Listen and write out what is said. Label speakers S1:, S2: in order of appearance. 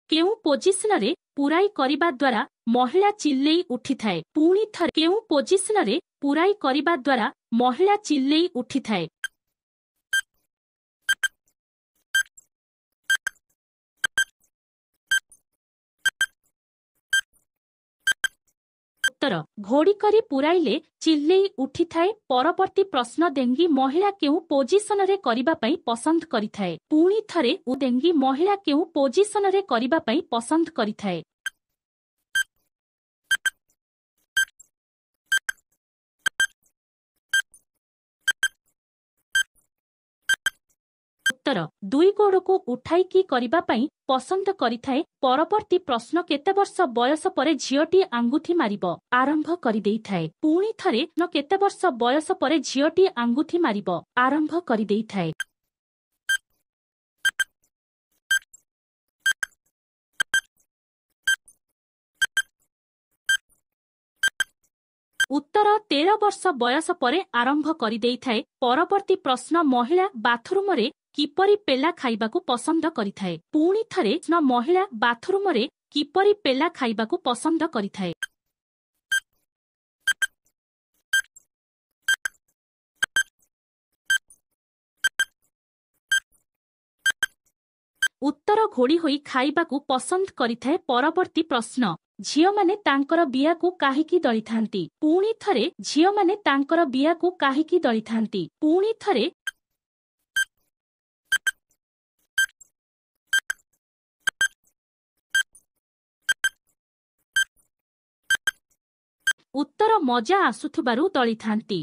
S1: କେଉଁ ପୋଜିସନରେ ପୁରାଇ କରିବା ଦ୍ୱାରା ମହିଳା ଚିଲ୍ଲେଇ ଉଠିଥାଏ? ପୁଣି ଥରେ, କେଉଁ ପୋଜିସନରେ ପୁରାଇ କରିବା ଦ୍ୱାରା ମହିଳା ଚିଲ୍ଲେଇ ଉଠିଥାଏ? ଉତ୍ତର, ଘୋଡ଼ି କରି ପୁରାଇଲେ ଚିଲ୍ଲେଇ ଉଠିଥାଏ। ପରବର୍ତ୍ତୀ ପ୍ରଶ୍ନ, ଡେଙ୍ଗି ମହିଳା କେଉଁ ପୋଜିସନରେ କରିବା ପାଇଁ ପସନ୍ଦ କରିଥାଏ? ପୁଣି ଥରେ, ଡେଙ୍ଗି ମହିଳା କେଉଁ ପୋଜିସନରେ କରିବା ପାଇଁ ପସନ୍ଦ କରିଥାଏ? ଉତ୍ତର, ଦୁଇ ଗୋଡ଼କୁ ଉଠାଇକି କରିବା ପାଇଁ ପସନ୍ଦ କରିଥାଏ। ପରବର୍ତ୍ତୀ ପ୍ରଶ୍ନ, କେତେ ବର୍ଷ ବୟସ ପରେ ଝିଅଟି ଆଙ୍ଗୁଠି ମାରିବ ଆରମ୍ଭ କରିଦେଇଥାଏ? ପୁଣି ଥରେ, କେତେ ବର୍ଷ ବୟସ ପରେ ଝିଅଟି ଆଙ୍ଗୁଠି ମାରିବ ଆରମ୍ଭ କରିଦେଇଥାଏ? ଉତ୍ତର, 13 ବର୍ଷ ବୟସ ପରେ ଆରମ୍ଭ କରିଦେଇଥାଏ। ପରବର୍ତ୍ତୀ ପ୍ରଶ୍ନ, ମହିଳା ବାଥରୁମରେ କିପରି ପେଲା ଖାଇବାକୁ ପସନ୍ଦ କରିଥାଏ? ପୁଣି ଥରେ, ମହିଳା ବାଥରୁମରେ କିପରି ପେଲା ଖାଇବାକୁ ପସନ୍ଦ କରିଥାଏ? ଉତ୍ତର, ଘୋଡ଼ି ହୋଇ ଖାଇବାକୁ ପସନ୍ଦ କରିଥାଏ। ପରବର୍ତ୍ତୀ ପ୍ରଶ୍ନ, ଝିଅମାନେ ତାଙ୍କର ବିଆକୁ କାହିଁକି ଦଳିଥାନ୍ତି? ପୁଣି ଥରେ, ଝିଅମାନେ ତାଙ୍କର ବିଆକୁ କାହିଁକି ଦଳିଥାନ୍ତି? ପୁଣି ଥରେ। ଉତ୍ତର, ମଜା ଆସୁଥିବାରୁ ଦଳିଥାନ୍ତି।